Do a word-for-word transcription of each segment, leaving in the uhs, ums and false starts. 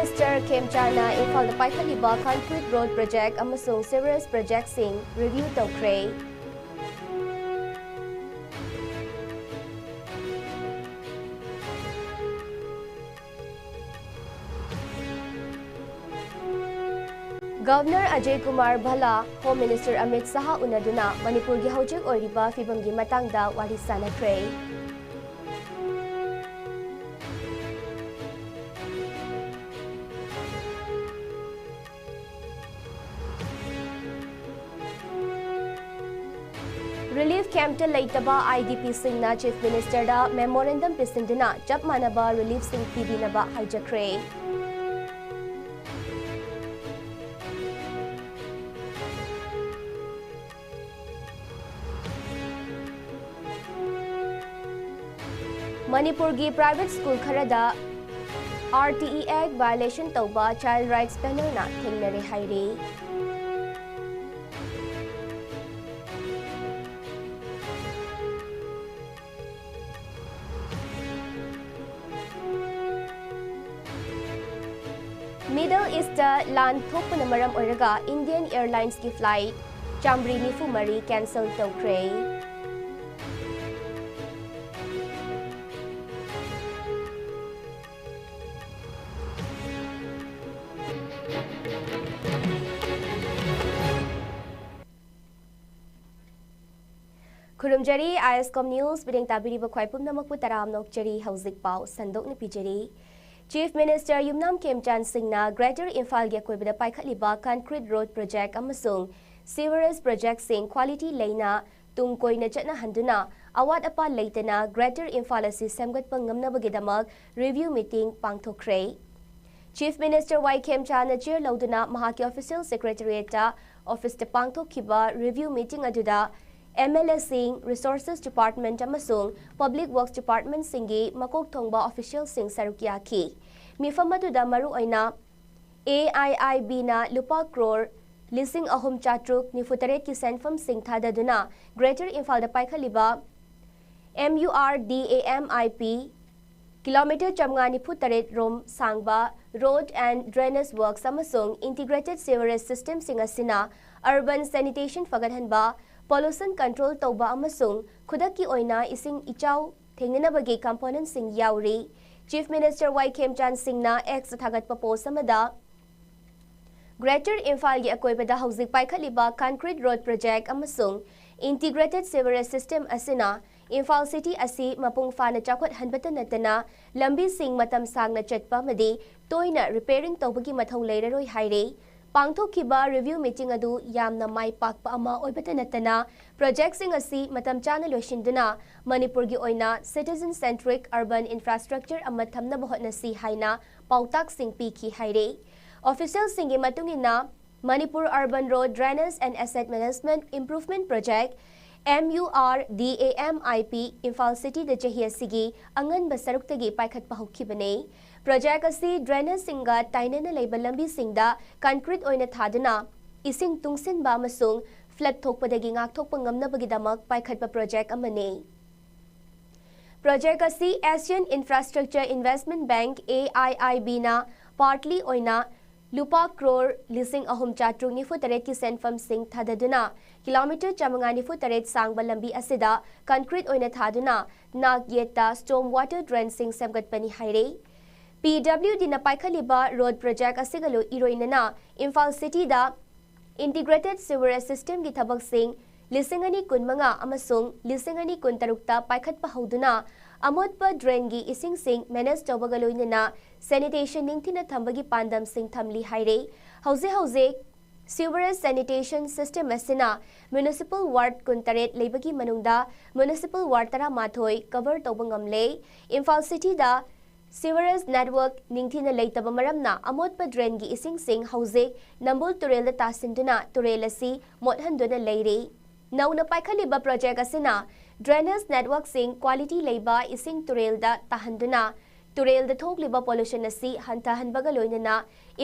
Minister ꯈꯦꯝꯆꯥꯟꯅ ꯏꯝꯐꯥꯜꯗ ꯄꯥꯏꯈꯠꯂꯤꯕ concrete road project ꯑꯃꯁꯨꯡ sewerage projectꯁꯤꯡ review ꯇꯧꯈ꯭ꯔꯦ꯫ Governor Ajay Kumar Bhalla, home minister Amit Shah ꯎꯅꯗꯨꯅ ꯃꯅꯤꯄꯨꯔꯒꯤ ꯍꯧꯖꯤꯛ ꯑꯣꯏꯔꯤꯕ ꯐꯤꯕꯝꯒꯤ ꯃꯇꯥꯡꯗ ꯋꯥꯔꯤ ꯁꯥꯅꯈ꯭ꯔꯦ꯫ ꯔꯤꯂꯤꯐ ꯀꯦꯝꯞꯇ ꯂꯩꯇꯕ ꯑꯥꯏ ꯗꯤ ꯄꯤꯁꯤꯡꯅ ꯆꯤꯐ ꯃꯤꯅꯤꯁꯇꯔꯗ ꯃꯦꯃꯣꯔꯦꯟꯗꯝ ꯄꯤꯁꯤꯟꯗꯨꯅ ꯆꯞ ꯃꯥꯟꯅꯕ ꯔꯤꯂꯤꯐꯁꯤꯡ ꯄꯤꯕꯤꯅꯕ ꯍꯥꯏꯖꯈ꯭ꯔꯦ꯫ ꯃꯅꯤꯄꯨꯔꯒꯤ ꯄ꯭ꯔꯥꯏꯚꯦꯠ ꯁ꯭ꯀꯨꯜ ꯈꯔꯗ ꯑꯥꯔ ꯇꯤ ꯏ ꯑꯦꯛ ꯚꯥꯏꯑꯣꯂꯦꯁꯟ ꯇꯧꯕ ꯆꯥꯏꯜ ꯔꯥꯏꯠꯁ ꯄꯦꯅꯦꯜꯅ ꯊꯦꯡꯅꯔꯦ ꯍꯥꯏꯔꯤ꯫ ꯃꯤꯗꯜ ꯏꯁꯇ ꯂꯥꯟ ꯊꯣꯛꯄꯅ ꯃꯔꯝ ꯑꯣꯏꯔꯒ ꯏꯟꯗꯤꯌꯟ ꯑꯦꯌꯔꯂꯥꯏꯟꯁꯀꯤ ꯐ꯭ꯂꯥꯏꯠ ꯆꯥꯝꯃꯔꯤ ꯅꯤꯐꯨ ꯃꯔꯤ ꯀꯦꯟꯁꯦꯜ ꯇꯧꯈ꯭ꯔꯦ꯫ ꯈꯨꯔꯨꯝꯖꯔꯤ, ꯑꯥꯏ ꯑꯦꯁ ꯀꯣꯝ ꯅ꯭ꯌꯨꯁ ꯃꯤꯠꯌꯦꯡ ꯇꯥꯕꯤꯔꯤꯕ ꯈ꯭ꯋꯥꯏ ꯄꯨꯝꯅꯃꯛꯄꯨ ꯇꯔꯥꯝꯅ ꯑꯣꯛꯆꯔꯤ꯫ ꯍꯧꯖꯤꯛ ꯄꯥꯎ ꯁꯟꯗꯣꯛꯅ ꯄꯤꯖꯔꯤ꯫ ꯆꯤꯐ ꯃꯤꯅꯤꯁꯇꯔ ꯌꯨꯝꯅꯥꯝ ꯈꯦꯝꯆꯥꯟ ꯁꯤꯡꯅ ꯒ꯭ꯔꯦꯇꯔ ꯏꯝꯐꯥꯜꯒꯤ ꯑꯀꯣꯏꯕꯗ ꯄꯥꯏꯈꯠꯂꯤꯕ concrete road project ꯑꯃꯁꯨꯡ sewerage projectꯁꯤꯡ quality ꯂꯩꯅ ꯇꯨꯡ ꯀꯣꯏꯅ ꯆꯠꯅꯍꯟꯗꯨꯅ ꯑꯋꯥꯠ ꯑꯄꯥ ꯂꯩꯇꯅ ꯒ꯭ꯔꯦꯇꯔ ꯏꯝꯐꯥꯜ ꯑꯁꯤ ꯁꯦꯝꯒꯠꯄ ꯉꯝꯅꯕꯒꯤꯗꯃꯛ review meeting ꯄꯥꯡꯊꯣꯛꯈ꯭ꯔꯦ꯫ ꯆꯤꯐ ꯃꯤꯅꯤꯁꯇꯔ ꯋꯥꯏ ꯈꯦꯝꯆꯥꯟꯅ ꯆꯦꯌꯔ ꯂꯧꯗꯨꯅ ꯃꯍꯥꯛꯀꯤ ꯑꯣꯐꯤꯁꯤꯌꯦꯜ ꯁꯦꯀ꯭ꯔꯦꯇꯔꯤꯌꯦꯠꯇ ꯑꯣꯐꯤꯁꯇ ꯄꯥꯡꯊꯣꯛꯈꯤꯕ review meeting ꯑꯗꯨꯗ ꯑꯦꯝ ꯑꯦꯜ ꯑꯦꯁꯤꯡ, resources department ꯑꯃꯁꯨꯡ public works departmentꯁꯤꯡꯒꯤ ꯃꯀꯣꯛ ꯊꯣꯡꯕ ꯑꯣꯐꯤꯁꯤꯌꯦꯜꯁꯤꯡ ꯁꯔꯨꯛ ꯌꯥꯈꯤ꯫ ꯃꯤꯐꯝ ꯑꯗꯨꯗ ꯃꯔꯨꯑꯣꯏꯅ ꯑꯦ ꯑꯥꯏ ꯑꯥꯏ ꯕꯤꯅ ꯂꯨꯄꯥ ꯀ꯭ꯔꯣꯔ ꯂꯤꯁꯤꯡ ꯑꯍꯨꯝ ꯆꯥꯇ꯭ꯔꯨꯛ ꯅꯤꯐꯨ ꯇꯔꯦꯠꯀꯤ ꯁꯦꯟꯐꯝꯁꯤꯡ ꯊꯥꯗꯗꯨꯅ ꯒ꯭ꯔꯦꯇꯔ ꯏꯝꯐꯥꯜꯗ ꯄꯥꯏꯈꯠꯂꯤꯕ M U R D A M I P Kilometer ꯆꯥꯃꯉꯥ ꯅꯤꯐꯨ ꯇꯔꯦꯠ ꯔꯣꯝ ꯁꯥꯡꯕ road and drainage works ꯑꯃꯁꯨꯡ integrated sewerage systemꯁꯤꯡ ꯑꯁꯤꯅ urban sanitation ꯐꯒꯠꯍꯟꯕ, pollution control ꯇꯧꯕ ꯑꯃꯁꯨꯡ ꯈꯨꯗꯛꯀꯤ ꯑꯣꯏꯅ ꯏꯁꯤꯡ ꯏꯆꯥꯎ ꯊꯦꯡꯅꯅꯕꯒꯤ componentꯁꯤꯡ ꯌꯥꯎꯔꯤ꯫ Chief Minister ꯋꯥꯏ ꯈꯦꯝꯆꯥꯟ ꯁꯤꯡꯅ X ꯊꯥꯒꯠꯄ post ꯑꯃꯗ, Greater ꯏꯝꯐꯥꯜꯒꯤ ꯑꯀꯣꯏꯕꯗ ꯍꯧꯖꯤꯛ ꯄꯥꯏꯈꯠꯂꯤꯕ concrete road project ꯑꯃꯁꯨꯡ integrated sewerage system ꯑꯁꯤꯅ ꯏꯝꯐꯥꯜ city ꯑꯁꯤ ꯃꯄꯨꯡ ꯐꯥꯅ ꯆꯥꯎꯈꯠꯍꯟꯕꯇ ꯅꯠꯇꯅ ꯂꯝꯕꯤꯁꯤꯡ ꯃꯇꯝ ꯁꯥꯡꯅ ꯆꯠꯄ ꯑꯃꯗꯤ ꯇꯣꯏꯅ repairing ꯇꯧꯕꯒꯤ ꯃꯊꯧ ꯂꯩꯔꯔꯣꯏ ꯍꯥꯏꯔꯤ꯫ ꯄꯥꯡꯊꯣꯛꯈꯤꯕ review meeting ꯑꯗꯨ ꯌꯥꯝꯅ ꯃꯥꯏ ꯄꯥꯛꯄ ꯑꯃ ꯑꯣꯏꯕꯇ ꯅꯠꯇꯅ projectꯁꯤꯡ ꯑꯁꯤ ꯃꯇꯝ ꯆꯥꯅ ꯂꯣꯏꯁꯤꯟꯗꯨꯅ ꯃꯅꯤꯄꯨꯔꯒꯤ ꯑꯣꯏꯅ citizen centric urban infrastructure ꯑꯃ ꯊꯝꯅꯕ ꯍꯣꯠꯅꯁꯤ ꯍꯥꯏꯅ ꯄꯥꯎꯇꯥꯛꯁꯤꯡ ꯄꯤꯈꯤ ꯍꯥꯏꯔꯤ꯫ Officialꯁꯤꯡꯒꯤ ꯃꯇꯨꯡ ꯏꯟꯅ, Manipur Urban Road Drainage and Asset Management Improvement Project, M U R D A M I P, Imphal cityꯗ ꯆꯍꯤ ꯑꯁꯤꯒꯤ ꯑꯉꯟꯕ ꯁꯔꯨꯛꯇꯒꯤ ꯄꯥꯏꯈꯠꯄ ꯍꯧꯈꯤꯕꯅꯤ꯫ Project ꯑꯁꯤ draineꯁꯤꯡꯒ ꯇꯥꯏꯅꯅ ꯂꯩꯕ ꯂꯝꯕꯤꯁꯤꯡꯗ concrete ꯑꯣꯏꯅ ꯊꯥꯗꯨꯅ ꯏꯁꯤꯡ ꯇꯨꯡꯁꯤꯟꯕ ꯑꯃꯁꯨꯡ flood ꯊꯣꯛꯄꯗꯒꯤ ꯉꯥꯛꯊꯣꯛꯄ ꯉꯝꯅꯕꯒꯤꯗꯃꯛ ꯄꯥꯏꯈꯠꯄ project ꯑꯃꯅꯤ꯫ Project ꯑꯁꯤ Asian Infrastructure Investment Bank, A I I B ꯅ partly ꯑꯣꯏꯅ ꯂꯨꯄꯥ ꯀ꯭ꯔꯣꯔ ꯂꯤꯁꯤꯡ ꯑꯍꯨꯝ ꯆꯥꯇ꯭ꯔꯨꯛ ꯅꯤꯐꯨ ꯇꯔꯦꯠꯀꯤ ꯁꯦꯟꯐꯝꯁꯤꯡ ꯊꯥꯗꯗꯨꯅ kilometer ꯆꯥꯃꯉꯥ ꯅꯤꯐꯨ ꯇꯔꯦꯠ ꯁꯥꯡꯕ ꯂꯝꯕꯤ ꯑꯁꯤꯗ concrete ꯑꯣꯏꯅ ꯊꯥꯗꯨꯅ ꯅꯥꯛ ꯌꯦꯠꯇ storm water drainꯁꯤꯡ ꯁꯦꯝꯒꯠꯄꯅꯤ ꯍꯥꯏꯔꯤ꯫ P W Dꯅ ꯄꯥꯏꯈꯠꯂꯤꯕ road project ꯑꯁꯤꯒ ꯂꯣ-, ꯏꯔꯣꯏꯅꯅ ꯏꯝꯐꯥꯜ cityꯗ integrated sewerage systemꯒꯤ ꯊꯕꯛꯁꯤꯡ ꯂꯤꯁꯤꯡ ꯑꯅꯤ ꯀꯨꯟꯃꯉꯥ ꯑꯃꯁꯨꯡ ꯂꯤꯁꯤꯡ ꯑꯅꯤ ꯀꯨꯟꯇꯔꯨꯛꯇ ꯄꯥꯏꯈꯠꯄ ꯍꯧꯗꯨꯅ ꯑꯃꯣꯠꯄ drainꯒꯤ ꯏꯁꯤꯡꯁꯤꯡ manage ꯇꯧꯕꯒ ꯂꯣꯏꯅꯅ sanitation ꯅꯤꯡꯊꯤꯅ ꯊꯝꯕꯒꯤ ꯄꯥꯟꯗꯝꯁꯤꯡ ꯊꯝꯂꯤ ꯍꯥꯏꯔꯤ꯫ ꯍꯧꯖꯤꯛ ꯍꯧꯖꯤꯛ sewerage sanitation system ꯑꯁꯤꯅ municipal ward ꯀꯨꯟꯇꯔꯦꯠ ꯂꯩꯕꯒꯤ ꯃꯅꯨꯡꯗ municipal ward ꯇꯔꯥꯃꯥꯊꯣꯏ cover ꯇꯧꯕ ꯉꯝꯂꯦ꯫ ꯏꯝꯐꯥꯜ cityꯗ sewerage network ꯅꯤꯡꯊꯤꯅ ꯂꯩꯇꯕ ꯃꯔꯝꯅ ꯑꯃꯣꯠꯄ drainꯒꯤ ꯏꯁꯤꯡꯁꯤꯡ ꯍꯧꯖꯤꯛ ꯅꯝꯕꯨꯜ ꯇꯨꯔꯦꯜꯗ ꯇꯥꯁꯤꯟꯗꯨꯅ ꯇꯨꯔꯦꯜ ꯑꯁꯤ ꯃꯣꯠꯍꯟꯗꯨꯅ ꯂꯩꯔꯤ꯫ ꯅꯧꯅ ꯄꯥꯏꯈꯠꯂꯤꯕ project ꯑꯁꯤꯅ drainage networkꯁꯤꯡ quality ꯂꯩꯕ ꯏꯁꯤꯡ ꯇꯨꯔꯦꯜꯗ ꯇꯥꯍꯟꯗꯨꯅ ꯇꯨꯔꯦꯜꯗ ꯊꯣꯛꯂꯤꯕ pollution ꯑꯁꯤ ꯍꯟꯊꯍꯟꯕꯒ ꯂꯣꯏꯅꯅ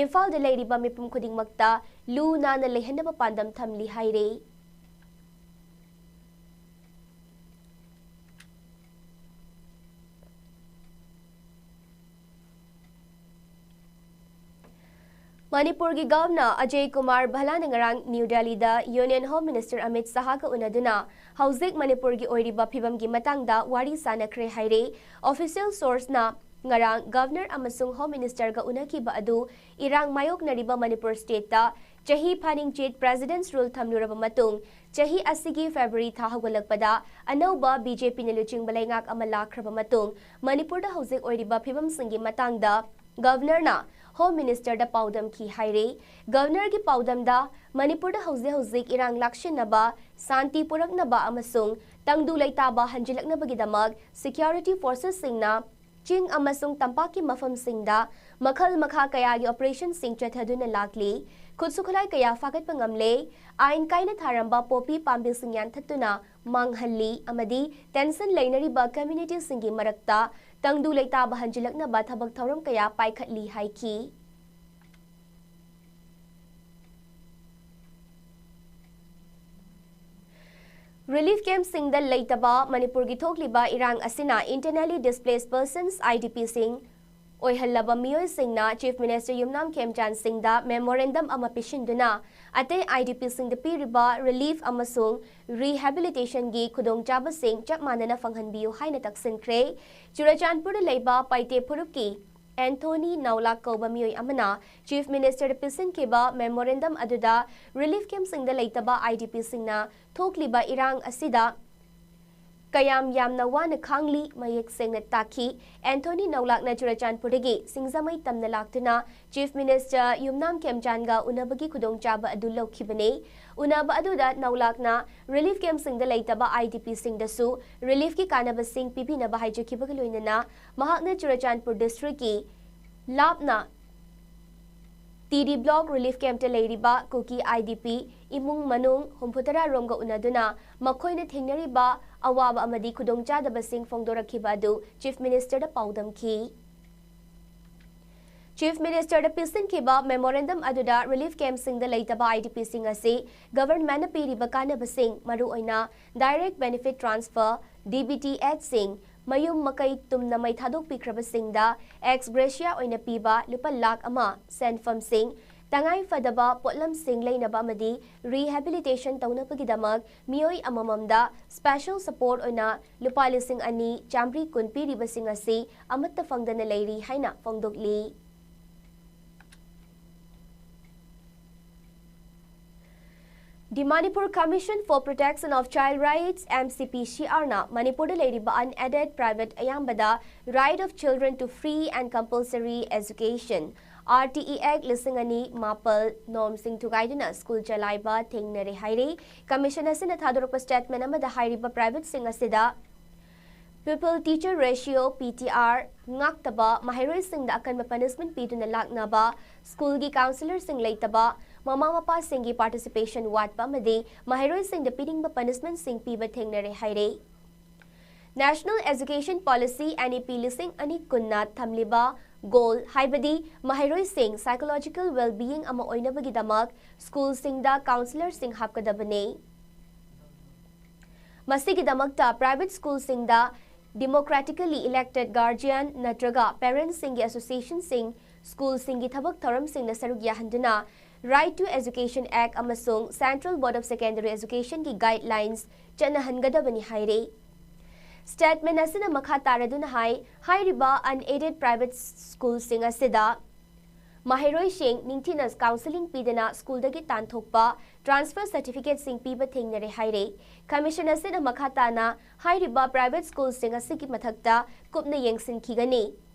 ꯏꯝꯐꯥꯜꯗ ꯂꯩꯔꯤꯕ ꯃꯤꯄꯨꯝ ꯈꯨꯗꯤꯡꯃꯛꯇ ꯂꯨ ꯅꯥꯟꯅ ꯂꯩꯍꯟꯅꯕ ꯄꯥꯟꯗꯝ ꯊꯝꯂꯤ ꯍꯥꯏꯔꯤ꯫ ꯃꯅꯤꯄꯨꯔꯒꯤ ꯒꯚꯔꯅꯔ ꯑꯖꯌ ꯀꯨꯃꯥꯔ ꯚꯜꯂꯥꯅ ꯉꯔꯥꯡ ꯅ꯭ꯌꯨ ꯗꯦꯜꯂꯤꯗ ꯌꯨꯅꯤꯌꯟ ꯍꯣꯝ ꯃꯤꯅꯤꯁꯇꯔ ꯑꯃꯤꯠ ꯁꯥꯍꯒ ꯎꯅꯗꯨꯅ ꯍꯧꯖꯤꯛ ꯃꯅꯤꯄꯨꯔꯒꯤ ꯑꯣꯏꯔꯤꯕ ꯐꯤꯕꯝꯒꯤ ꯃꯇꯥꯡꯗ ꯋꯥꯔꯤ ꯁꯥꯅꯈ꯭ꯔꯦ ꯍꯥꯏꯔꯦ꯫ ꯑꯣꯐꯤꯁꯤꯌꯦꯜ ꯁꯣꯔꯁꯅ ꯉꯔꯥꯡ ꯒꯚꯔꯅꯔ ꯑꯃꯁꯨꯡ ꯍꯣꯝ ꯃꯤꯅꯤꯁꯇꯔꯒ ꯎꯅꯈꯤꯕ ꯑꯗꯨ ꯏꯔꯥꯡ ꯃꯥꯌꯣꯛꯅꯔꯤꯕ ꯃꯅꯤꯄꯨꯔ ꯁ꯭ꯇꯦꯠꯇ ꯆꯍꯤ ꯐꯥꯅꯤꯡꯆꯤꯠ ꯄ꯭ꯔꯦꯁꯤꯗꯦꯟꯠꯁ ꯔꯨꯜ ꯊꯝꯂꯨꯔꯕ ꯃꯇꯨꯡ ꯆꯍꯤ ꯑꯁꯤꯒꯤ ꯐꯦꯕ꯭ꯔꯨꯋꯥꯔꯤ ꯊꯥ ꯍꯧꯒꯠꯂꯛꯄꯗ ꯑꯅꯧꯕ ꯕꯤ ꯖꯦ ꯄꯤꯅ ꯂꯨꯆꯤꯡꯕ ꯂꯩꯉꯥꯛ ꯑꯃ ꯂꯥꯛꯈ꯭ꯔꯕ ꯃꯇꯨꯡ ꯃꯅꯤꯄꯨꯔꯗ ꯍꯧꯖꯤꯛ ꯑꯣꯏꯔꯤꯕ ꯐꯤꯕꯝꯁꯤꯡꯒꯤ ꯃꯇꯥꯡꯗ ꯒꯚꯔꯅꯔꯅ ꯍꯣꯝ ꯃꯤꯅꯤꯁꯇꯔꯗ ꯄꯥꯎꯗꯝꯈꯤ ꯍꯥꯏꯔꯤ꯫ ꯒꯚꯔꯅꯔꯒꯤ ꯄꯥꯎꯗꯝꯗ ꯃꯅꯤꯄꯨꯔꯗ ꯍꯧꯖꯤꯛ ꯍꯧꯖꯤꯛ ꯏꯔꯥꯡ ꯂꯥꯛꯁꯤꯟꯅꯕ, ꯁꯥꯟꯇꯤ ꯄꯨꯔꯛꯅꯕ ꯑꯃꯁꯨꯡ ꯇꯪꯗꯨ ꯂꯩꯇꯥꯕ ꯍꯟꯖꯤꯜꯂꯛꯅꯕꯒꯤꯗꯃꯛ ꯁꯦꯀ꯭ꯌꯨꯔꯤꯇꯤ ꯐꯣꯔꯁꯦꯁꯁꯤꯡꯅ ꯆꯤꯡ ꯑꯃꯁꯨꯡ ꯇꯝꯄꯥꯛꯀꯤ ꯃꯐꯝꯁꯤꯡꯗ ꯃꯈꯜ ꯃꯈꯥ ꯀꯌꯥꯒꯤ ꯑꯣꯄꯔꯦꯁꯟꯁꯤꯡ ꯆꯠꯊꯗꯨꯅ ꯂꯥꯛꯂꯤ꯫ ꯈꯨꯠꯁꯨ ꯈꯨꯠꯂꯥꯏ ꯀꯌꯥ ꯐꯥꯒꯠꯄ ꯉꯝꯂꯦ꯫ ꯑꯥꯏꯟ ꯀꯥꯏꯅ ꯊꯥꯔꯝꯕ ꯄꯣꯄꯤ ꯄꯥꯝꯕꯤꯁꯤꯡ ꯌꯥꯟꯊꯠꯇꯨꯅ ꯃꯥꯡꯍꯜꯂꯤ ꯑꯃꯗꯤ ꯇꯦꯟꯁꯟ ꯂꯩꯅꯔꯤꯕ ꯀꯝꯃ꯭ꯌꯨꯅꯤꯇꯤꯁꯤꯡꯒꯤ ꯃꯔꯛꯇ ꯇꯪꯗꯨ ꯂꯩꯇꯥꯕ ꯍꯟꯖꯤꯜꯂꯛꯅꯕ ꯊꯕꯛ ꯊꯧꯔꯝ ꯀꯌꯥ ꯄꯥꯏꯈꯠꯂꯤ ꯍꯥꯏꯈꯤ꯫ ꯔꯤꯂꯤꯐ ꯀꯦꯝꯞꯁꯤꯡꯗ ꯂꯩꯇꯕ ꯃꯅꯤꯄꯨꯔꯒꯤ ꯊꯣꯛꯂꯤꯕ ꯏꯔꯥꯡ ꯑꯁꯤꯅ internally displaced persons, I D Pꯁꯤꯡ ꯑꯣꯏꯍꯜꯂꯕ ꯃꯤꯑꯣꯏꯁꯤꯡꯅ ꯆꯤꯐ ꯃꯤꯅꯤꯁꯇꯔ ꯌꯨꯝꯅꯥꯝ ꯈꯦꯝꯆꯥꯟ ꯁꯤꯡꯗ ꯃꯦꯃꯣꯔꯦꯟꯗꯝ ꯑꯃ ꯄꯤꯁꯤꯟꯗꯨꯅ ꯑꯇꯩ I D Pꯁꯤꯡꯗ ꯄꯤꯔꯤꯕ ꯔꯤꯂꯤꯐ ꯑꯃꯁꯨꯡ ꯔꯤꯍꯦꯕꯤꯂꯤꯇꯦꯁꯟꯒꯤ ꯈꯨꯗꯣꯡꯆꯥꯕꯁꯤꯡ ꯆꯞ ꯃꯥꯟꯅꯅ ꯐꯪꯍꯟꯕꯤꯌꯨ ꯍꯥꯏꯅ ꯇꯛꯁꯤꯟꯈ꯭ꯔꯦ꯫ ꯆꯨꯔꯆꯥꯟꯄꯨꯔꯗ ꯂꯩꯕ ꯄꯥꯏꯇꯦ ꯐꯨꯔꯨꯞꯀꯤ ꯑꯦꯟꯊꯣꯅꯤ ꯅꯧꯂꯥꯛ ꯀꯧꯕ ꯃꯤꯑꯣꯏ ꯑꯃꯅ ꯆꯤꯐ ꯃꯤꯅꯤꯁꯇꯔꯗ ꯄꯤꯁꯤꯟꯈꯤꯕ ꯃꯦꯃꯣꯔꯦꯟꯗꯝ ꯑꯗꯨꯗ ꯔꯤꯂꯤꯐ ꯀꯦꯝꯞꯁꯤꯡꯗ ꯂꯩꯇꯕ I D Pꯁꯤꯡꯅ ꯊꯣꯛꯂꯤꯕ ꯏꯔꯥꯡ ꯑꯁꯤꯗ ꯀꯌꯥꯝ ꯌꯥꯝꯅ ꯋꯥꯅ ꯈꯥꯡꯂꯤ ꯃꯌꯦꯛ ꯁꯦꯡꯅ ꯇꯥꯛꯈꯤ꯫ ꯑꯦꯟꯊꯣꯅꯤ ꯅꯧꯂꯥꯛꯅ ꯆꯨꯔꯆꯥꯟꯄꯨꯔꯗꯒꯤ ꯁꯤꯡꯖꯃꯩ ꯇꯝꯅ ꯂꯥꯛꯇꯨꯅ ꯆꯤꯐ ꯃꯤꯅꯤꯁꯇꯔ ꯌꯨꯝꯅꯥꯝ ꯈꯦꯝꯆꯥꯟꯒ ꯎꯅꯕꯒꯤ ꯈꯨꯗꯣꯡꯆꯥꯕ ꯑꯗꯨ ꯂꯧꯈꯤꯕꯅꯤ꯫ ꯎꯅꯕ ꯑꯗꯨꯗ ꯅꯧꯂꯥꯛꯅ ꯔꯤꯂꯤꯐ ꯀꯦꯝꯞꯁꯤꯡꯗ ꯂꯩꯇꯕ I D Pꯁꯤꯡꯗꯁꯨ ꯔꯤꯂꯤꯐꯀꯤ ꯀꯥꯟꯅꯕꯁꯤꯡ ꯄꯤꯕꯤꯅꯕ ꯍꯥꯏꯖꯈꯤꯕꯒ ꯂꯣꯏꯅꯅ ꯃꯍꯥꯛꯅ ꯆꯨꯔꯆꯥꯟꯄꯨꯔ ꯗꯤꯁꯇ꯭ꯔꯤꯛꯀꯤ ꯂꯥꯞꯅ ꯇꯤ ꯗꯤ ꯕ꯭ꯂꯣꯛ ꯔꯤꯂꯤꯐ ꯀꯦꯝꯞꯇ ꯂꯩꯔꯤꯕ ꯀꯨꯀꯤ I D P ꯏꯃꯨꯡ ꯃꯅꯨꯡ ꯍꯨꯝꯐꯨꯇꯔꯥ ꯔꯣꯝꯒ ꯎꯅꯗꯨꯅ ꯃꯈꯣꯏꯅ ꯊꯦꯡꯅꯔꯤꯕ ꯑꯋꯥꯕ ꯑꯃꯗꯤ ꯈꯨꯗꯣꯡꯆꯥꯗꯕꯁꯤꯡ ꯐꯣꯡꯗꯣꯔꯛꯈꯤꯕ ꯑꯗꯨ ꯆꯤꯐ ꯃꯤꯅꯤꯁꯇꯔꯗ ꯄꯥꯎꯗꯝꯈꯤ꯫ ꯆꯤꯐ ꯃꯤꯅꯤꯁꯇꯔꯗ ꯄꯤꯁꯤꯟꯈꯤꯕ ꯃꯦꯃꯣꯔꯦꯟꯗꯝ ꯑꯗꯨꯗ ꯔꯤꯂꯤꯐ ꯀꯦꯝꯞꯁꯤꯡꯗ ꯂꯩꯇꯕ I D Pꯁꯤꯡ ꯑꯁꯤ ꯒꯚꯔꯟꯃꯦꯟꯠꯅ ꯄꯤꯔꯤꯕ ꯀꯥꯟꯅꯕꯁꯤꯡ, ꯃꯔꯨꯑꯣꯏꯅ direct benefit transfer, D B T Hꯁꯤꯡ, ꯃꯌꯨꯝ ꯃꯀꯩ ꯇꯨꯝꯅ ꯃꯩ ꯊꯥꯗꯣꯛꯄꯤꯈ꯭ꯔꯕꯁꯤꯡꯗ ex gratia ꯑꯣꯏꯅ ꯄꯤꯕ ꯂꯨꯄꯥ ꯂꯥꯈ ꯑꯃ, ꯁꯦꯟꯐꯝꯁꯤꯡ, ꯇꯉꯥꯏ ꯐꯗꯕ ꯄꯣꯠꯂꯝꯁꯤꯡ ꯂꯩꯅꯕ ꯑꯃꯗꯤ rehabilitation ꯇꯧꯅꯕꯒꯤꯗꯃꯛ ꯃꯤꯑꯣꯏ ꯑꯃꯃꯝꯗ special support ꯑꯣꯏꯅ ꯂꯨꯄꯥ ꯂꯤꯁꯤꯡ ꯑꯅꯤ ꯆꯥꯃꯔꯤ ꯀꯨꯟ ꯄꯤꯔꯤꯕꯁꯤꯡ ꯑꯁꯤ ꯑꯃꯠꯇ ꯐꯪꯗꯅ ꯂꯩꯔꯤ ꯍꯥꯏꯅ ꯐꯣꯡꯗꯣꯛꯂꯤ꯫ The Manipur Commission for Protection of Child Rights, M C P C R ꯅ ꯃꯅꯤꯄꯨꯔꯗ ꯂꯩꯔꯤꯕ unaided private ꯑꯌꯥꯝꯕꯗ Right of Children to Free and Compulsory Education, R T E Act ꯂꯤꯁꯤꯡ ꯑꯅꯤ ꯃꯥꯄꯜ ꯅꯣꯝꯁꯤꯡ ꯊꯨꯒꯥꯏꯗꯨꯅ ꯁ꯭ꯀꯨꯜ ꯆꯂꯥꯏꯕ ꯊꯦꯡꯅꯔꯦ ꯍꯥꯏꯔꯤ꯫ ꯀꯃꯤꯁꯟ ꯑꯁꯤꯅ ꯊꯥꯗꯣꯔꯛꯄ statement ꯑꯃꯗ ꯍꯥꯏꯔꯤꯕ private ꯁꯤꯡ ꯑꯁꯤꯗ pupil teacher ratio, P T R, ꯉꯥꯛꯇꯕ, ꯃꯍꯩꯔꯣꯏꯁꯤꯡꯗ ꯑꯀꯟꯕ punishment ꯄꯤꯗꯨꯅ ꯂꯥꯛꯅꯕ, ꯁ꯭ꯀꯨꯜꯒꯤ counsellorꯁꯤꯡ ꯂꯩꯇꯕ, ꯃꯃꯥ ꯃꯄꯥꯁꯤꯡꯒꯤ participation ꯋꯥꯠꯄ ꯑꯃꯗꯤ ꯃꯍꯩꯔꯣꯏꯁꯤꯡꯗ ꯄꯤꯅꯤꯡꯕ punishmentꯁꯤꯡ ꯄꯤꯕ ꯊꯦꯡꯅꯔꯦ ꯍꯥꯏꯔꯤ꯫ National Education Policy, N E P ꯂꯤꯁꯤꯡ ꯑꯅꯤ ꯀꯨꯟꯅ ꯊꯝꯂꯤꯕ goal, ꯍꯥꯏꯕꯗꯤ ꯃꯍꯩꯔꯣꯏꯁꯤꯡ psychological well-being ꯑꯃ ꯑꯣꯏꯅꯕꯒꯤꯗꯃꯛ ꯁ꯭ꯀꯨꯜꯁꯤꯡꯗ counsellorꯁꯤꯡ ꯍꯥꯞꯀꯗꯕꯅꯤ꯫ ꯃꯁꯤꯒꯤꯗꯃꯛꯇ private ꯁ꯭ꯀꯨꯜꯁꯤꯡꯗ democratically elected guardian ꯅꯠꯇ꯭ꯔꯒ parentsꯁꯤꯡꯒꯤ associationꯁꯤꯡ ꯁ꯭ꯀꯨꯜꯁꯤꯡꯒꯤ ꯊꯕꯛ ꯊꯧꯔꯝꯁꯤꯡꯗ ꯁꯔꯨꯛ ꯌꯥꯍꯟꯗꯨꯅ Right to Education Act ꯑꯃꯁꯨꯡ Central Board of Secondary Educationꯒꯤ guidelines ꯆꯠꯅꯍꯟꯒꯗꯕꯅꯤ ꯍꯥꯏꯔꯤ꯫ Statement ꯑꯁꯤꯅ ꯃꯈꯥ ꯇꯥꯔꯗꯨꯅ ꯍꯥꯏ, ꯍꯥꯏꯔꯤꯕ unaided private ꯁ꯭ꯀꯨꯜꯁꯤꯡ ꯑꯁꯤꯗ ꯃꯍꯩꯔꯣꯏꯁꯤꯡ ꯅꯤꯡꯊꯤꯅ counselling ꯄꯤꯗꯅ ꯁ꯭ꯀꯨꯜꯗꯒꯤ ꯇꯥꯟꯊꯣꯛꯄ, transfer certificateꯁꯤꯡ ꯄꯤꯕ ꯊꯦꯡꯅꯔꯦ ꯍꯥꯏꯔꯤ꯫ ꯀꯃꯤꯁꯟ ꯑꯁꯤꯅ ꯃꯈꯥ ꯇꯥꯅ ꯍꯥꯏꯔꯤꯕ private ꯁ꯭ꯀꯨꯜꯁꯤꯡ ꯑꯁꯤꯒꯤ ꯃꯊꯛꯇ ꯀꯨꯞꯅ ꯌꯦꯡꯁꯤꯟꯈꯤꯒꯅꯤ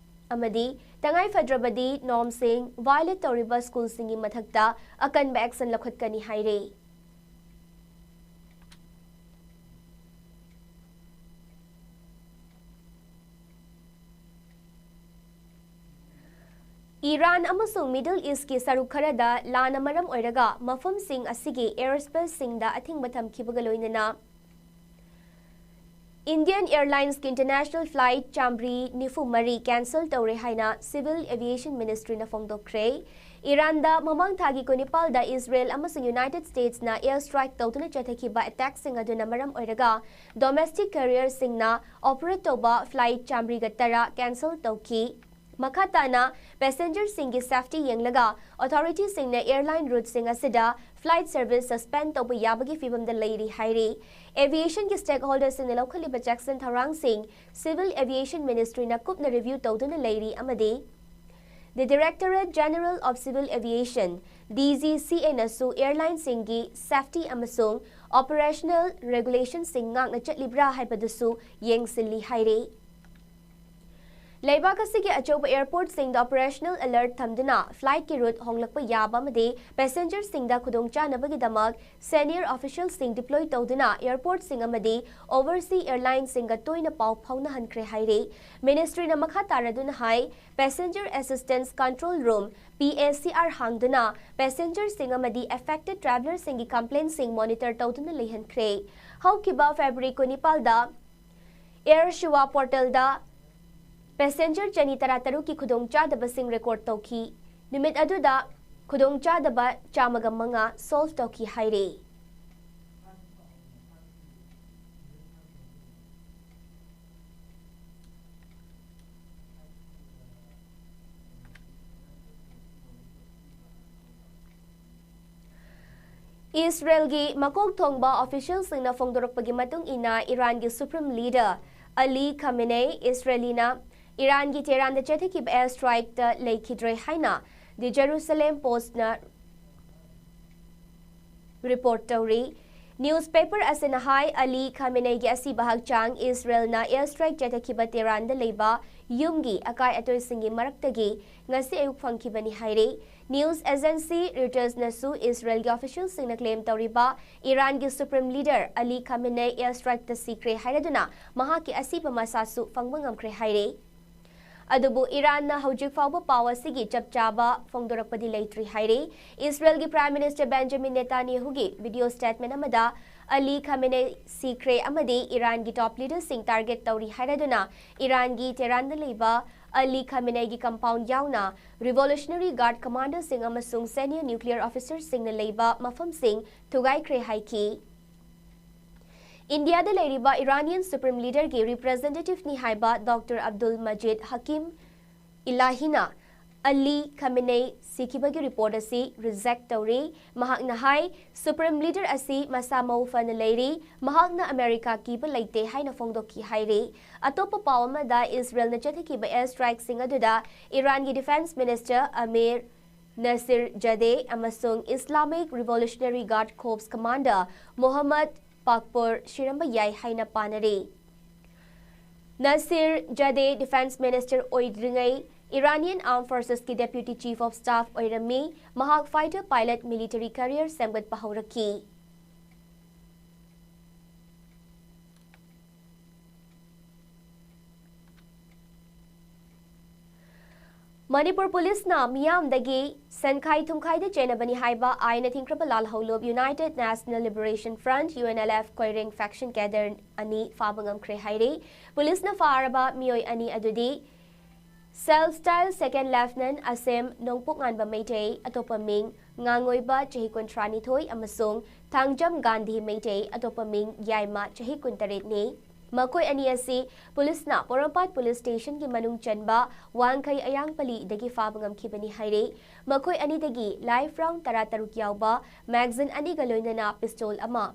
ꯑꯃꯗꯤ ꯇꯉꯥꯏꯐꯗ꯭ꯔꯕꯗꯤ normꯁꯤꯡ violate ꯇꯧꯔꯤꯕ ꯁ꯭ꯀꯨꯜꯁꯤꯡꯒꯤ ꯃꯊꯛꯇ ꯑꯀꯟꯕ action ꯂꯧꯈꯠꯀꯅꯤ ꯍꯥꯏꯔꯤ꯫ ꯏꯔꯥꯟ ꯑꯃꯁꯨꯡ Middle Eastꯀꯤ ꯁꯔꯨꯛ ꯈꯔꯗ ꯂꯥꯟꯅ ꯃꯔꯝ ꯑꯣꯏꯔꯒ ꯃꯐꯝꯁꯤꯡ ꯑꯁꯤꯒꯤ airspaceꯁꯤꯡꯗ ꯑꯊꯤꯡꯕ ꯊꯝꯈꯤꯕꯒ ꯂꯣꯏꯅꯅ Indian Airlinesꯀꯤ international flight ꯆꯥꯝꯃꯔꯤ ꯅꯤꯐꯨ ꯃꯔꯤ cancel ꯇꯧꯔꯦ ꯍꯥꯏꯅ Civil Aviation Ministryꯅ ꯐꯣꯡꯗꯣꯛꯈ꯭ꯔꯦ꯫ ꯏꯔꯥꯟꯗ ꯃꯃꯥꯡ ꯊꯥꯒꯤ ꯀꯨꯟꯅꯤꯄꯥꯜꯗ ꯏꯖꯔꯦꯜ ꯑꯃꯁꯨꯡ ꯌꯨꯅꯥꯏꯇꯦꯗ ꯁ꯭ꯇꯦꯠꯁꯅ air strike ꯇꯧꯗꯨꯅ ꯆꯠꯊꯈꯤꯕ attackꯁꯤꯡ ꯑꯗꯨꯅ ꯃꯔꯝ ꯑꯣꯏꯔꯒ domestic carrierꯁꯤꯡꯅ operate ꯇꯧꯕ flight ꯆꯥꯝꯃꯔꯤꯒ ꯇꯔꯥ cancel ꯇꯧꯈꯤ꯫ ꯃꯈꯥ ꯇꯥꯅ passengerꯁꯤꯡꯒꯤ safety ꯌꯦꯡꯂꯒ authorityꯁꯤꯡꯅ airline routeꯁꯤꯡ ꯑꯁꯤꯗ flight service suspend ꯇꯧꯕ ꯌꯥꯕꯒꯤ ꯐꯤꯚꯝꯗ ꯂꯩꯔꯤ ꯍꯥꯏꯔꯤ꯫ Aviationꯒꯤ stakeholderꯁꯤꯡꯅ ꯂꯧꯈꯠꯂꯤꯕ ꯆꯦꯛꯁꯤꯟ ꯊꯧꯔꯥꯡꯁꯤꯡ Civil Aviation Ministryꯅ ꯀꯨꯞꯅ review ꯇꯧꯗꯨꯅ ꯂꯩꯔꯤ ꯑꯃꯗꯤ The Directorate General of Civil Aviation, DGCAꯅꯁꯨ airlineꯁꯤꯡꯒꯤ safety ꯑꯃꯁꯨꯡ operational regulationꯁꯤꯡ ꯉꯥꯛꯅ ꯆꯠꯂꯤꯕ꯭ꯔꯥ ꯍꯥꯏꯕꯗꯨꯁꯨ ꯌꯦꯡꯁꯤꯜꯂꯤ ꯍꯥꯏꯔꯤ꯫ ꯂꯩꯕꯥꯛ ꯑꯁꯤꯒꯤ ꯑꯆꯧꯕ airportꯁꯤꯡꯗ operational alert ꯊꯝꯗꯨꯅ flightꯀꯤ route ꯍꯣꯡꯂꯛꯄ ꯌꯥꯕ ꯑꯃꯗꯤ passengerꯁꯤꯡꯗ ꯈꯨꯗꯣꯡꯆꯥꯅꯕꯒꯤꯗꯃꯛ senior officialꯁꯤꯡ deploy ꯇꯧꯗꯨꯅ airportꯁꯤꯡ ꯑꯃꯗꯤ overseas airlineꯁꯤꯡꯒ ꯇꯣꯏꯅ ꯄꯥꯎ ꯐꯥꯎꯅꯍꯟꯈ꯭ꯔꯦ ꯍꯥꯏꯔꯤ꯫ Ministryꯅ ꯃꯈꯥ ꯇꯥꯔꯗꯨꯅ ꯍꯥꯏ, Passenger Assistance Control Room, PACR ꯍꯥꯡꯗꯨꯅ passengerꯁꯤꯡ ꯑꯃꯗꯤ affected travellerꯁꯤꯡꯒꯤ complaintꯁꯤꯡ monitor ꯇꯧꯗꯨꯅ ꯂꯩꯍꯟꯈ꯭ꯔꯦ꯫ ꯍꯧꯈꯤꯕ February ꯀꯨꯟꯅꯤꯄꯥꯜꯗ Air Shiva portalꯗ passenger ꯆꯅꯤ ꯇꯔꯥꯇꯔꯨꯛꯀꯤ ꯈꯨꯗꯣꯡꯆꯥꯗꯕꯁꯤꯡ record ꯇꯧꯈꯤ꯫ ꯅꯨꯃꯤꯠ ꯑꯗꯨꯗ ꯈꯨꯗꯣꯡꯆꯥꯗꯕ ꯆꯥꯝꯃꯒ ꯃꯉꯥ solve ꯇꯧꯈꯤ ꯍꯥꯏꯔꯤ꯫ ꯏꯁꯔꯦꯜꯒꯤ ꯃꯀꯣꯛ ꯊꯣꯡꯕ officialꯁꯤꯡꯅ ꯐꯣꯡꯗꯣꯔꯛꯄꯒꯤ ꯃꯇꯨꯡ ꯏꯟꯅ, ꯏꯔꯥꯟꯒꯤ Supreme Leader Ali Khamenei ꯏꯁꯔꯦꯂꯤꯅ ꯏꯔꯥꯟꯒꯤ ꯇꯦꯍꯔꯥꯟꯗ ꯆꯠꯊꯈꯤꯕ air strikeꯇ ꯂꯩꯈꯤꯗ꯭ꯔꯦ ꯍꯥꯏꯅ The Jerusalem Postꯅ report ꯇꯧꯔꯤ꯫ Newspaper ꯑꯁꯤꯅ ꯍꯥꯏ, ꯑꯂꯤ ꯈꯥꯃꯦꯅꯩꯒꯤ ꯑꯁꯤꯕ ꯍꯛꯆꯥꯡ ꯏꯁꯔꯦꯜꯅ air strike ꯆꯠꯊꯈꯤꯕ ꯇꯦꯍꯔꯥꯟꯗ ꯂꯩꯕ ꯌꯨꯝꯒꯤ ꯑꯀꯥꯏ ꯑꯇꯣꯏꯁꯤꯡꯒꯤ ꯃꯔꯛꯇꯒꯤ ꯉꯁꯤ ꯑꯌꯨꯛ ꯐꯪꯈꯤꯕꯅꯤ ꯍꯥꯏꯔꯤ꯫ News agency Reutersꯅꯁꯨ ꯏꯁꯔꯦꯜꯒꯤ officialꯁꯤꯡꯅ claim ꯇꯧꯔꯤꯕ ꯏꯔꯥꯟꯒꯤ Supreme Leader ꯑꯂꯤ ꯈꯥꯃꯦꯅꯩ air strikeꯇ ꯁꯤꯈ꯭ꯔꯦ ꯍꯥꯏꯔꯗꯨꯅ ꯃꯍꯥꯛꯀꯤ ꯑꯁꯤꯕ ꯃꯁꯥꯁꯨ ꯐꯪꯕ ꯉꯝꯈ꯭ꯔꯦ ꯍꯥꯏꯔꯤ꯫ ꯑꯗꯨꯕꯨ ꯏꯔꯥꯟꯅ ꯍꯧꯖꯤꯛ ꯐꯥꯎꯕ ꯄꯥꯎ ꯑꯁꯤꯒꯤ ꯆꯞ ꯆꯥꯕ ꯐꯣꯡꯗꯣꯔꯛꯄꯗꯤ ꯂꯩꯇ꯭ꯔꯤ ꯍꯥꯏꯔꯤ꯫ ꯏꯁꯔꯦꯜꯒꯤ Prime Minister Benjamin Netanyahuꯒꯤ video statement ꯑꯃꯗ ꯑꯂꯤ ꯈꯥꯃꯦꯅꯦ ꯁꯤꯈ꯭ꯔꯦ ꯑꯃꯗꯤ ꯏꯔꯥꯟꯒꯤ ꯇꯣꯞ ꯂꯤꯗꯔꯁꯤꯡ ꯇꯥꯔꯒꯦꯠ ꯇꯧꯔꯤ ꯍꯥꯏꯔꯗꯨꯅ ꯏꯔꯥꯟꯒꯤ ꯇꯦꯍꯔꯥꯟꯗ ꯂꯩꯕ ꯑꯂꯤ ꯈꯥꯃꯦꯅꯦꯒꯤ ꯀꯝꯄꯥꯎꯟ ꯌꯥꯎꯅ ꯔꯤꯚꯣꯂꯨꯁꯅꯔꯤ ꯒꯥꯔꯗ ꯀꯃꯥꯟꯗꯔꯁꯤꯡ ꯑꯃꯁꯨꯡ ꯁꯦꯅꯤꯌꯔ ꯅ꯭ꯌꯨꯀ꯭ꯂꯤꯌꯔ ꯑꯣꯐꯤꯁꯔꯁꯤꯡꯅ ꯂꯩꯕ ꯃꯐꯝꯁꯤꯡ ꯊꯨꯒꯥꯏꯈ꯭ꯔꯦ ꯍꯥꯏꯈꯤ꯫ ꯏꯟꯗꯤꯌꯥꯗ ꯂꯩꯔꯤꯕ ꯏꯔꯥꯅꯤꯌꯟ ꯁꯨꯄ꯭ꯔꯤꯝ ꯂꯤꯗꯔꯒꯤ ꯔꯤꯄ꯭ꯔꯖꯦꯟꯇꯦꯇꯤꯚꯅꯤ ꯍꯥꯏꯕ ꯗꯣꯛꯇꯔ ꯑꯕꯗꯨꯜ ꯃꯖꯤꯗ ꯍꯀꯤꯝ ꯏꯂꯥꯍꯤꯅ ꯑꯂꯤ ꯈꯥꯃꯦꯅꯦ ꯁꯤꯈꯤꯕꯒꯤ ꯔꯤꯄꯣꯔꯠ ꯑꯁꯤ ꯔꯤꯖꯦꯛ ꯇꯧꯔꯤ꯫ ꯃꯍꯥꯛꯅ ꯍꯥꯏ, ꯁꯨꯄ꯭ꯔꯤꯝ ꯂꯤꯗꯔ ꯑꯁꯤ ꯃꯁꯥ ꯃꯎ ꯐꯅ ꯂꯩꯔꯤ, ꯃꯍꯥꯛꯅ ꯑꯃꯦꯔꯤꯀꯥ ꯀꯤꯕ ꯂꯩꯇꯦ ꯍꯥꯏꯅ ꯐꯣꯡꯗꯣꯛꯈꯤ ꯍꯥꯏꯔꯤ꯫ ꯑꯇꯣꯞꯄ ꯄꯥꯎ ꯑꯃꯗ, ꯏꯁꯔꯦꯜꯅ ꯆꯠꯊꯈꯤꯕ ꯑꯦꯌꯔ ꯁ꯭ꯇ꯭ꯔꯥꯏꯛꯁꯤꯡ ꯑꯗꯨꯗ ꯏꯔꯥꯟꯒꯤ defence minister Amir Nasirzadeh ꯑꯃꯁꯨꯡ Islamic revolutionary guard corps commander Mohammad Pakpour ꯁꯤꯔꯝꯕ ꯌꯥꯏ ꯍꯥꯏꯅ ꯄꯥꯅꯔꯤ꯫ ꯅꯁꯤꯔ ꯖꯗꯦ ꯗꯤꯐꯦꯟꯁ ꯃꯤꯅꯤꯁꯇꯔ ꯑꯣꯏꯗ꯭ꯔꯤꯉꯩ ꯏꯔꯥꯅꯤꯌꯟ ꯑꯥꯔꯝ ꯐꯣꯔꯁꯦꯁꯀꯤ ꯗꯦꯄ꯭ꯌꯨꯇꯤ ꯆꯤꯐ ꯑꯣꯐ ꯁ꯭ꯇꯥꯐ ꯑꯣꯏꯔꯝꯃꯤ꯫ ꯃꯍꯥꯛ ꯐꯥꯏꯇꯔ ꯄꯥꯏꯂꯠ ꯃꯤꯂꯤꯇꯔꯤ ꯀꯦꯔꯤꯌꯔ ꯁꯦꯝꯒꯠꯄ ꯍꯧꯔꯛꯈꯤ꯫ ꯃꯅꯤꯄꯨꯔ ꯄꯨꯂꯤꯁꯅ ꯃꯤꯌꯥꯝꯗꯒꯤ ꯁꯦꯟꯈꯥꯏ ꯊꯨꯝꯈꯥꯏꯗ ꯆꯦꯟꯅꯕꯅꯤ ꯍꯥꯏꯕ ꯑꯥꯏꯟꯅ ꯊꯤꯡꯈ꯭ꯔꯕ ꯂꯥꯜꯍꯧꯂꯨꯞ United National Liberation Front, U N L F, Koireng faction cadre ꯑꯅꯤ ꯐꯥꯕ ꯉꯝꯈ꯭ꯔꯦ ꯍꯥꯏꯔꯤ꯫ ꯄꯨꯂꯤꯁꯅ ꯐꯥꯔꯕ ꯃꯤꯑꯣꯏ ꯑꯅꯤ ꯑꯗꯨꯗꯤ Self Style Second Lieutenant Asim ꯅꯣꯡꯄꯣꯛꯉꯥꯟꯕ Meitei, ꯑꯇꯣꯞꯄ ꯃꯤꯡ ꯉꯥꯡꯉꯣꯏꯕ, ꯆꯍꯤ ꯀꯨꯟꯊ꯭ꯔꯥꯅꯤꯊꯣꯏ, ꯑꯃꯁꯨꯡ ꯊꯥꯡꯖꯝ ꯒꯥꯟꯙꯤ ꯃꯩꯇꯩ, ꯑꯇꯣꯞꯄ ꯃꯤꯡ ꯌꯥꯏꯃ, ꯆꯍꯤ ꯀꯨꯟꯇꯔꯦꯠꯅꯤ꯫ ꯃꯈꯣꯏ ꯑꯅꯤ ꯑꯁꯤ ꯄꯨꯂꯤꯁꯅ ꯄꯣꯔꯣꯝꯄꯥꯠ ꯄꯨꯂꯤꯁ ꯁ꯭ꯇꯦꯁꯟꯒꯤ ꯃꯅꯨꯡ ꯆꯟꯕ ꯋꯥꯡꯈꯩ ꯑꯌꯥꯡꯄꯜꯂꯤꯗꯒꯤ ꯐꯥꯕ ꯉꯝꯈꯤꯕꯅꯤ ꯍꯥꯏꯔꯤ꯫ ꯃꯈꯣꯏ ꯑꯅꯤꯗꯒꯤ ꯂꯥꯏꯐ ꯔꯥꯎꯟ ꯇꯔꯥꯇꯔꯨꯛ ꯌꯥꯎꯕ ꯃꯦꯒꯥꯖꯤꯟ ꯑꯅꯤꯒ ꯂꯣꯏꯅꯅ ꯄꯤꯁꯇꯣꯜ ꯑꯃ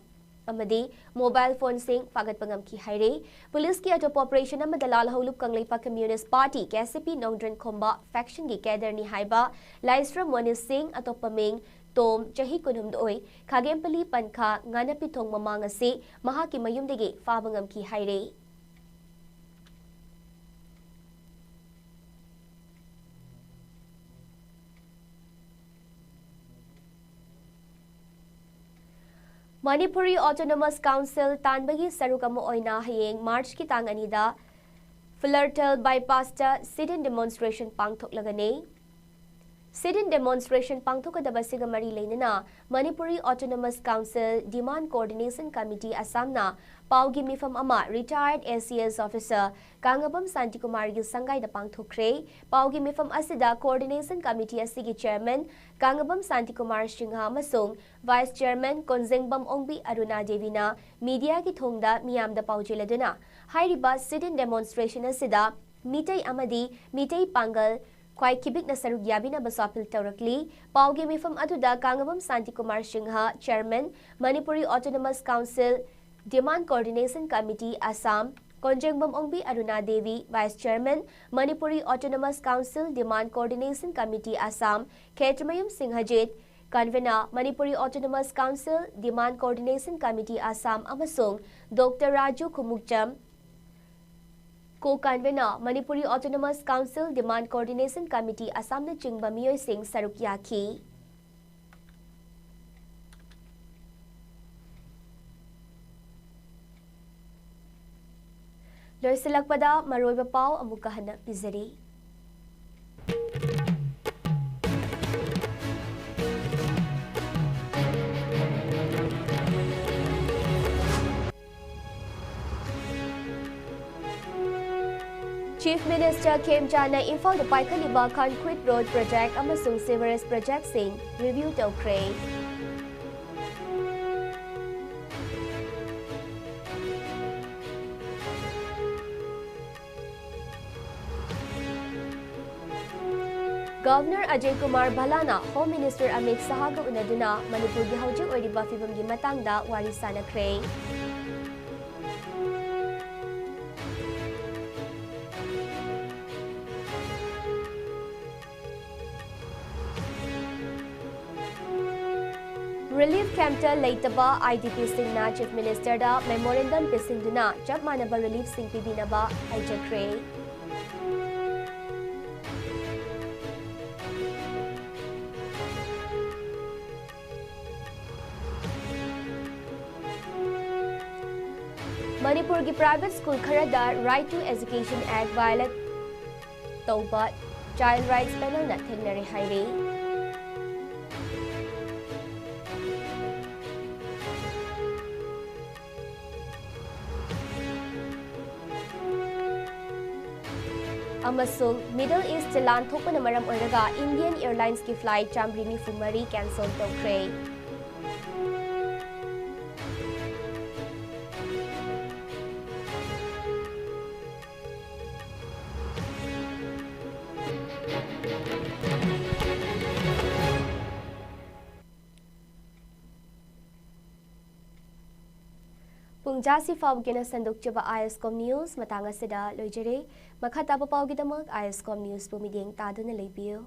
ꯑꯃꯗꯤ ꯃꯣꯕꯥꯏꯜ ꯐꯣꯟꯁꯤꯡ ꯐꯥꯒꯠꯄ ꯉꯝꯈꯤ ꯍꯥꯏꯔꯤ꯫ ꯄꯨꯂꯤꯁꯀꯤ ꯑꯇꯣꯞꯄ ꯑꯣꯄꯔꯦꯁꯟ ꯑꯃꯗ ꯂꯥꯜꯍꯧꯂꯨꯞ Kangleipak communist party, K C P, Nongdren Khomba ꯐꯦꯛꯁꯟꯒꯤ ꯀꯦꯗꯔꯅꯤ ꯍꯥꯏꯕ ꯂꯥꯏꯁ꯭ꯔꯝ ꯃꯣꯅꯤꯁ ꯁꯤꯡ, ꯑꯇꯣꯞꯄ ꯃꯤꯡ ꯇꯣꯝ, ꯆꯍꯤ ꯀꯨꯟꯍꯨꯝꯗꯣꯏ, ꯈꯥꯒꯦꯝꯄꯜꯂꯤ ꯄꯟꯈꯥ, ꯉꯥꯅꯄꯤꯊꯣꯡ ꯃꯃꯥꯡ ꯑꯁꯤ ꯃꯍꯥꯛꯀꯤ ꯃꯌꯨꯝꯗꯒꯤ ꯐꯥꯕ ꯉꯝꯈꯤ ꯍꯥꯏꯔꯤ꯫ ꯃꯅꯤꯄꯨꯔꯤ ꯑꯣꯇꯣꯅꯣꯃꯁ ꯀꯥꯎꯟꯁꯤꯜ ꯇꯥꯟꯕꯒꯤ ꯁꯔꯨꯛ ꯑꯃ ꯑꯣꯏꯅ ꯍꯌꯦꯡ ꯃꯥꯔꯆꯀꯤ ꯇꯥꯡ ꯑꯅꯤꯗ ꯐꯨꯂꯔꯇꯜ ꯕꯥꯏꯄꯥꯁꯇ sit-in demonstration ꯄꯥꯡꯊꯣꯛꯂꯒꯅꯤ꯫ Sit-in demonstration ꯄꯥꯡꯊꯣꯛꯀꯗꯕꯁꯤꯒ ꯃꯔꯤ ꯂꯩꯅꯅ Manipuri Autonomous Council Demand Coordination Committee ꯑꯁꯥꯝꯅ ꯄꯥꯎꯒꯤ ꯃꯤꯐꯝ ꯑꯃ retired A C S officer ꯀꯥꯡꯉꯕꯝ ꯁꯥꯟꯇꯤꯀꯨꯃꯥꯔꯒꯤ ꯁꯪꯒꯥꯏꯗ ꯄꯥꯡꯊꯣꯛꯈ꯭ꯔꯦ꯫ ꯄꯥꯎꯒꯤ ꯃꯤꯐꯝ ꯑꯁꯤꯗ Coordination Committee ꯑꯁꯤꯒꯤ Chairman ꯀꯥꯡꯉꯕꯝ ꯁꯥꯟꯇꯤꯀꯨꯃꯥꯔ ꯁꯤꯡꯍ ꯑꯃꯁꯨꯡ Vice Chairman ꯀꯣꯟꯖꯦꯡꯕꯝ ꯑꯣꯡꯕꯤ ꯑꯔꯨꯅꯥ ꯗꯦꯕꯤꯅ mediaꯒꯤ ꯊꯣꯡꯗ ꯃꯤꯌꯥꯝꯗ ꯄꯥꯎꯖꯦꯜ ꯑꯗꯨꯅ ꯍꯥꯏꯔꯤꯕ sit-in demonstration ꯑꯁꯤꯗ ꯃꯤꯇꯩ ꯑꯃꯗꯤ ꯃꯤꯇꯩ ꯄꯥꯡꯒꯜ ꯈ꯭ꯋꯥꯏ ꯈꯤꯕꯤꯛꯅ ꯁꯔꯨꯛ ꯌꯥꯕꯤꯅꯕꯁꯨ appeal ꯇꯧꯔꯛꯂꯤ꯫ ꯄꯥꯎꯒꯤ ꯃꯤꯐꯝ ꯑꯗꯨꯗ ꯀꯥꯡꯉꯕꯝ Shantikumar Singh, Chairman, Manipuri Autonomous Council Demand Coordination Committee, Assam, ꯀꯣꯟꯖꯦꯡꯕꯝ ꯑꯣꯡꯕꯤ ꯑꯔꯨꯅꯥ Devi, Vice Chairman, Manipuri Autonomous Council Demand Coordination Committee, Assam, ꯈꯦꯇ꯭ꯔꯤꯃꯌꯨꯝ ꯁꯤꯡꯍꯖꯤꯠ, Convener, Manipuri Autonomous Council Demand Coordination Committee, Assam, ꯑꯃꯁꯨꯡ Doctor Raju Khumukcham, Co-convener, Manipuri Autonomous Council Demand Coordination Committee, ꯑꯁꯥꯝꯅꯆꯤꯡꯕ ꯃꯤꯑꯣꯏꯁꯤꯡ ꯁꯔꯨꯛ ꯌꯥꯈꯤ꯫ ꯂꯣꯏꯁꯤꯜꯂꯛꯄꯗ ꯃꯔꯨꯑꯣꯏꯕ ꯄꯥꯎ ꯑꯃꯨꯛꯀ ꯍꯟꯅ ꯄꯤꯖꯔꯤ꯫ Chief Minister ꯈꯦꯝꯆꯥꯟꯅ ꯏꯝꯐꯥꯜꯗ ꯄꯥꯏꯈꯠꯂꯤꯕ concrete road project ꯑꯃꯁꯨꯡ sewerage projectꯁꯤꯡ review ꯇꯧꯈ꯭ꯔꯦ꯫ Governor Ajay Kumar ꯚꯜꯂꯥꯅ Home Minister Amit ꯁꯥꯍꯒ ꯎꯅꯗꯨꯅ ꯃꯅꯤꯄꯨꯔꯒꯤ ꯍꯧꯖꯤꯛ ꯑꯣꯏꯔꯤꯕ ꯐꯤꯕꯝꯒꯤ ꯃꯇꯥꯡꯗ ꯋꯥꯔꯤ ꯁꯥꯅꯈ꯭ꯔꯦ꯫ Relief campꯇ ꯂꯩꯇꯕ IDPꯁꯤꯡꯅ Chief Ministerꯗ memorandum ꯄꯤꯁꯤꯟꯗꯨꯅ ꯆꯞ ꯃꯥꯟꯅꯕ reliefꯁꯤꯡ ꯄꯤꯕꯤꯅꯕ ꯍꯥꯏꯖꯈ꯭ꯔꯦ꯫ ꯃꯅꯤꯄꯨꯔꯒꯤ private school ꯈꯔꯗ Right to Education Act violate ꯇꯧꯕ Child Rights Panelꯅ ꯊꯦꯡꯅꯔꯦ ꯍꯥꯏꯔꯦ꯫ ꯑꯃꯁꯨꯡ Middle East ꯂꯥꯟ ꯊꯣꯛꯄꯅ ꯃꯔꯝ ꯑꯣꯏꯔꯒ Indian Airlinesꯀꯤ flight ꯆꯥꯝꯃꯔꯤ ꯅꯤꯐꯨ ꯃꯔꯤ cancel ꯇꯧꯈ꯭ꯔꯦ꯫ ꯄꯨꯡꯖꯥꯁꯤ ꯐꯥꯎꯒꯤꯅ ꯁꯟꯗꯣꯛꯆꯕ ISCOM News ꯃꯇꯥꯡ ꯑꯁꯤꯗ ꯂꯣꯏꯖꯔꯦ꯫ ꯃꯈꯥ ꯇꯥꯕ ꯄꯥꯎꯒꯤꯗꯃꯛ ISCOM Newsꯄꯨ ꯃꯤꯠꯌꯦꯡ ꯇꯥꯗꯨꯅ ꯂꯩꯕꯤꯌꯨ꯫